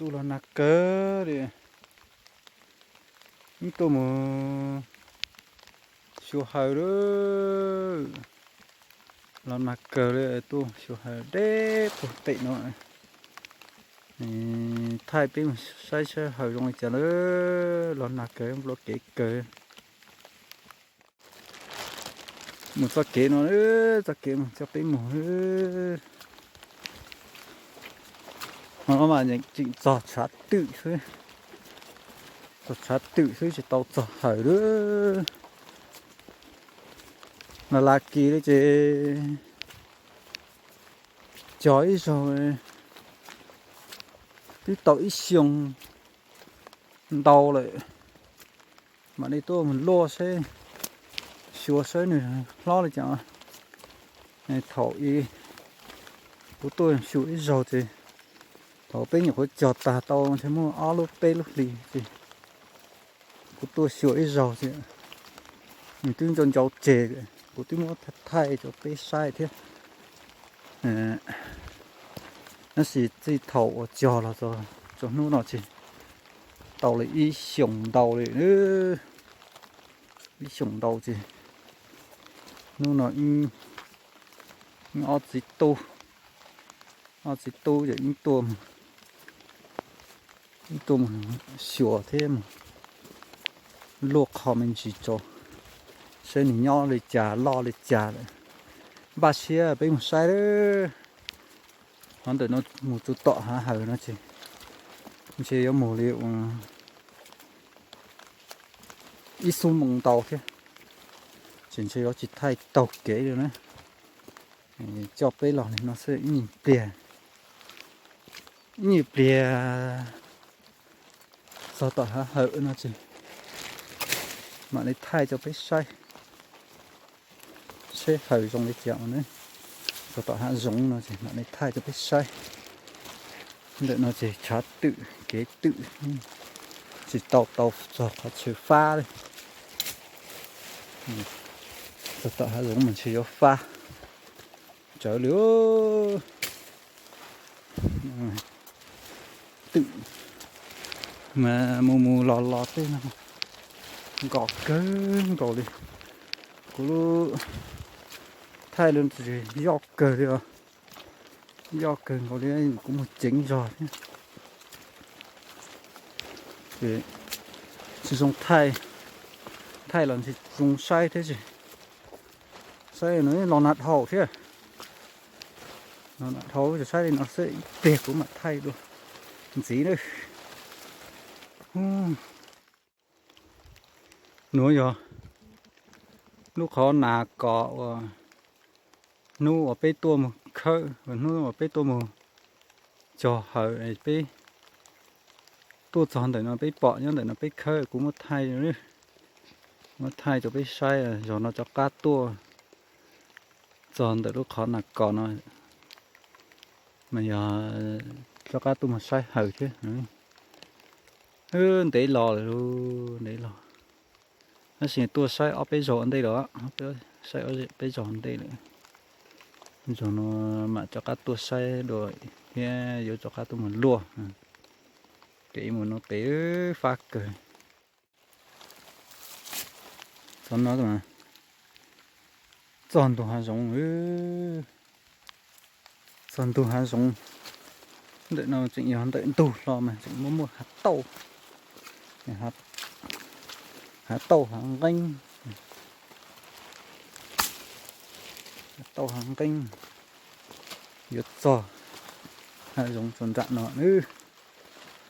Los nag kawg li, tuaj mus xyuas haws lawm. Los nag kawg li, tuaj xyuas haws deb puag pem no. Thaij peb mus saib saib haws zoo li cas lawm. Los nag kawg, npua kev kawg. Mus txoj kev no, txoj kev mus coj peb mus. Ho no mas tseem txog tshav twm xwb, txog tshav twm xwb tsis tau txog haws lawm. Los nag kis li ces cog ib zaug twb tau ib xyoos ntau lawm. Mam li tuaj mus luaj saib, xyuas saib nws hlob li cas. Thaum i kuv tuaj xyuas ib zaug ces thaum peb nyuam qhuav cog tag tau ntshe muaj ob lub peb lub hlis ces kuv tuaj xyuas ib zaug ces nws twb ncau ncau tseg, kuv twb muab thaij rau peb saib thiab. Tab sis txij thaum uas cog los txog hnub no ces tau li ib xyoos ntau li, ib xyoos ntau ces hnub no ob txiv tub, ob txiv tub ces yeej tuaj, yeej tuaj mus xyuas thiab mus luaj qhov me ntsis tso, saib nws nyob li cas loj li cas lawm. Npaj siab peb mus saib lawm. Qhov ntawm no mus txog tom hav hawm no ces ntshe yuav mus li ib xuab moos ntau thiab, ces ntshe yuav tsis thaij taug kev li na. Coj peb los li no xwb, ib nyuag pliag, ib nyuag pliag txog tom hav hawm no ces mam li thaij rau peb saib, saib haws zoo li cas ne. Txog tom hav zoov no ces mam li thaij rau peb saib. Ntawm no ces tshav twm kev twm, tsis tau tau txog qhov chaw fab li. Txog tom hav zoov mas ntshe yuav fab tsawv li. Twm mas mus mus los los tej no nkos kawg nkaus li. Kuv lub thaij li yoj kawg li os, yoj kawg nkaus li, kuv mus ceev zog thiab. Tsis zoo thaij, thaij los tsis zoo saib thiab tsis. Saib no los nag dhau thiab, los nag dhau, saib li no xwb ib pliag kuv mam thaij dua ntxiv na. Nuav yog lub qhov nas kos uas hnub uas peb tuaj mus khawb, hnub uas peb tuaj mus cog hawm, peb tuaj txog ntawm no peb pom nyob ntawm no peb khawb, kuv muab thaij, muab thaij rau peb saib. Zog no rov qab tuaj txog ntawm lub qhov nas kos no mas yog rov qab tuaj mus saib hawm thiab. Ntev los lawm, ntev los, tab sis tuaj saib ob peb zaug ua ntej lawm, saib ob peb zaug ua ntej lawm. Zog no mam rov qab tuaj saib dua thiab yuav rov qab tuaj mus luaj. Kev mus no kev fab kawg. Txog no, txog ntug hav zoov, txog ntug hav zoov. Ntawm no tseem yog ntawm ntug hlo mas tseem muaj muaj hav tauj, hav tauj hav nqeeb, hav tauj hav nqeeb. Yuav txog hav zoov txog nram no, hav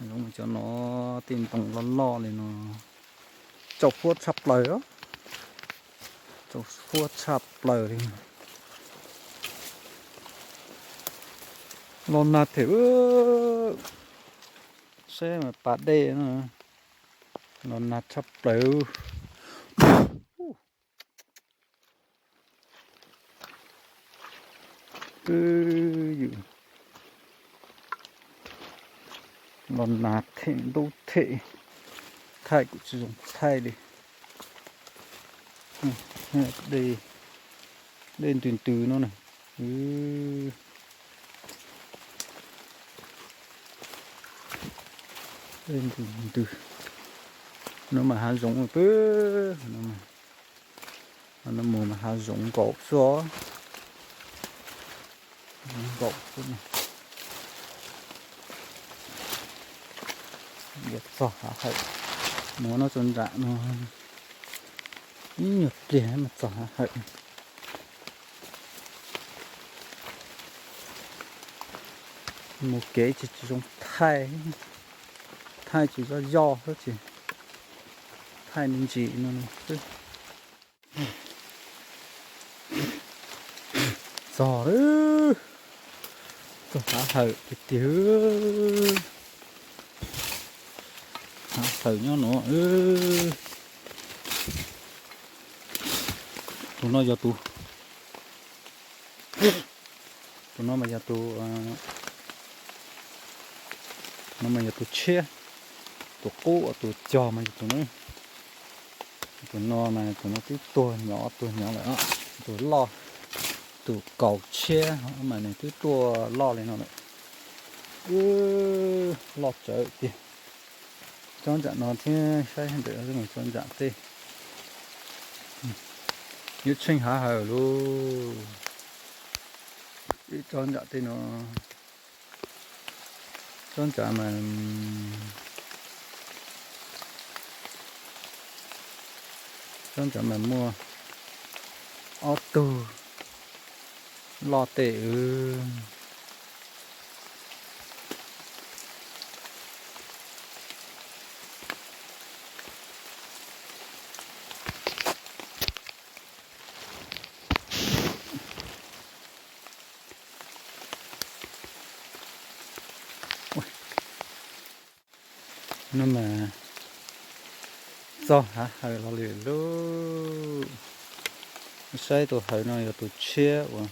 zoov cov no tej ntoo loj loj li no, tsau huab tshaj plaws, tsau huab tshaj plaws li. Los nag thiab, saib mas pas dej, los nag tshaj plaws. Los nag them ntub them, thaij kuj tsis zoo thaij li. Dej ntws ntws no na. Ntws, ntws. No mas hav zoov pw, no mus mas hav zoov nkaus xwb, nkaus xwb. Yuav txog hav hawm, mus no txog nram no, ib nyuag pliag mas txog hav hawm. Mus kev tsis, tsis zoo thaij, thaij tsis zoj zoj xwb ces thaij me ntsis no xwb. Txog lawm, txog hav hawm tiag tiag. Hav hawm nyob no. Tus no yog tus, tus no mas yog tus, no mas yog tus tshiab, tus qub, tus cog mas yog tus no. Tus no mas tus no twb tuag nyob, tuag nyob lawm. Tus loj, tus kaus tshiab mas nws twb tuaj loj li no lawm. Loj tsawv tiag. Tsob ntsam no thiab saib ntawm tsob ntsam tej. Yuav tsheej hav hawm lauj. Ib tsob ntsam tej no, tsob ntsam mas, tsob ntsam mas muaj ob tug loj tej. No mas txog hav hawm los lawm lauj. Saib tus hawm no yog tus tshiab uas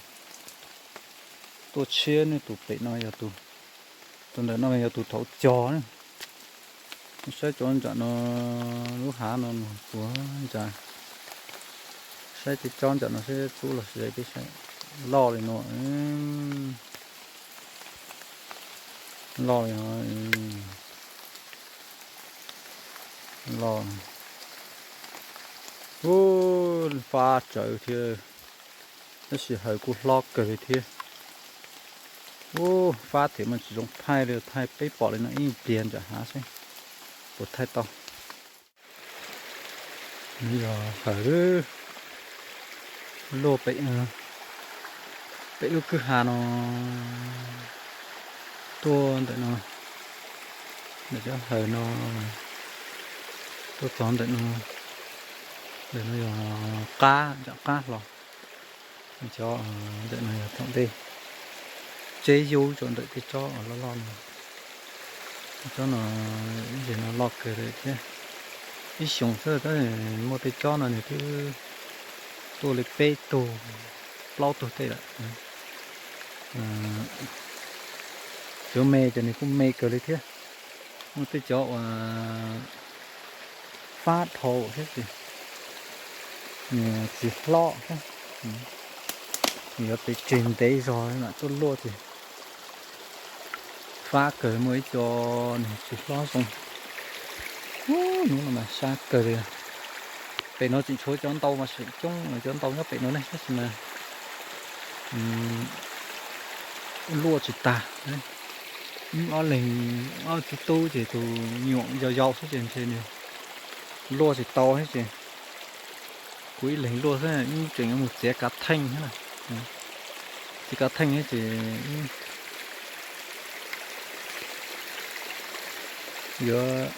tuaj tshiab ne, tus pem no yog tus, tus ntawm no yog tus thaum cog ne. Saib tsob ntsam no, lub hav no puas ntsa, saib tej tsob ntsam no saib tsub los ze peb saib. Loj li no, loj li no, loj. Ub, fab tsawv thiab, tab sis hawm kuj hlob kawg li thiab. Ub, fab thiab mas tsis zoo thaij li, thaij peb pom li no ib pliag ntsam hav seb puas thaij tau. Yog hawm luaj pem, pem lub kwj ha no tuaj ntawm no, ntawm cov hawm no tuaj txog ntawm no, ntawm no yog qab, ntsam qab hlo. Cov ntawm no yog thaum ntej tseb yub rau ntawm tej tsob loj loj no. Tej tsob no ib yam no loj kawg li thiab. Ib xyoos xwb tab muaj tej tsob no nws twb tuaj li peb tug plaub tug tej lawm. Cov me ces nws kuj me kawg li thiab. Muaj tej cov uas fab dhau thiab ces nws tsis hlob thiab. Yuav pes tseg ntev zog mam tuaj luaj ces fab kawg, muaj ib co nws tsis hlob zoo. Hnub no mas sab kawg li. Pem no tseem tshuav cov ntau mas seem coob, cov ntau nyob pem no ne, tab sis mas luaj tsis tag. Wb ob leeg, ob txiv tub ces tus nyuam yau yau xwb ces ntshe nws luaj tsis tau thiab ces kuv ib leeg luaj xwb, wb tseem yuav mus txiav kav theej thiab na. Txiav kav theej thiab ces yuav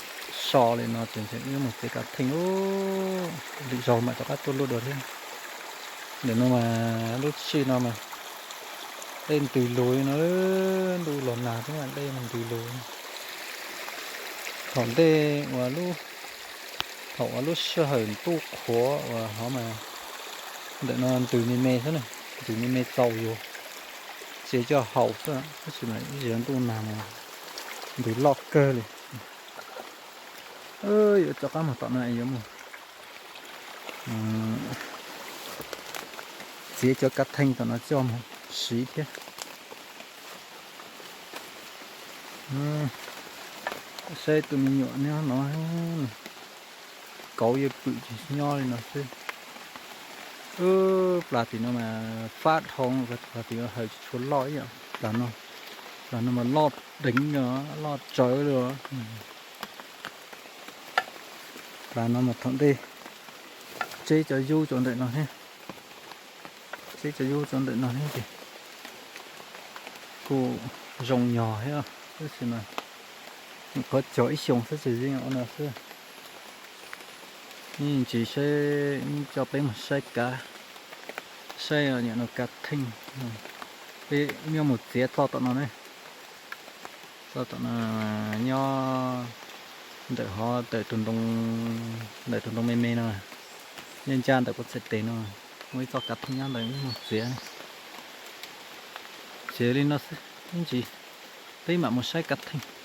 so li no ces ntshe wb yuav mus txiav kav theej ub, lwm zaug mam rov qab tuaj luaj dua thiab. Ntawm no mas lub sij no mas dej ntws lug li no, ntuj los nag thiab mas dej mas ntws lug. Thaum ntej uas lub, thaum uas lub sij hawm ntuj qhuav uas hov mas ntawm no ntws me me xwb na, ntws me me txaus yus txiav coj haus xwb, tab sis mas ib zaug ntuj nag mas ntws loj kawg li. Yuav rov qab mus tom no yuav mus txiav cov kav theej tom no coj mus siv thiab. Saib tus me nyuam nyob no, kauv yuav pwm tsis nyob li no xwb. Ub, plas tim no mas fab dhau, plas tim no hawm tsis tshua loj ib yam. Plas no, plas no mas loj deev, loj tsawv li. Plas no mas thaum ntej tseb cov yub cov ntawm no thiab, tseb cov yub cov ntawm no thiab ces kuj zoo nyog thiab, tab sis mas qhov cog ib xyoos xwb ces yeej ua no xwb. Ib ntsis saib, coj peb mus saib kav, saib niam no kav theej, peb nyob mus txiav txoj tom no ne, txoj tom no nyob ntawm hov ntawm tus ntoo, ntawm tus ntoo me me no, nyob ncaj ntawm kuv txhais tes no, muaj ib txoj kav theej nyob ntawd mus txiav. Ces li no xwb, ib ntsis peb mam mus saib kav theej.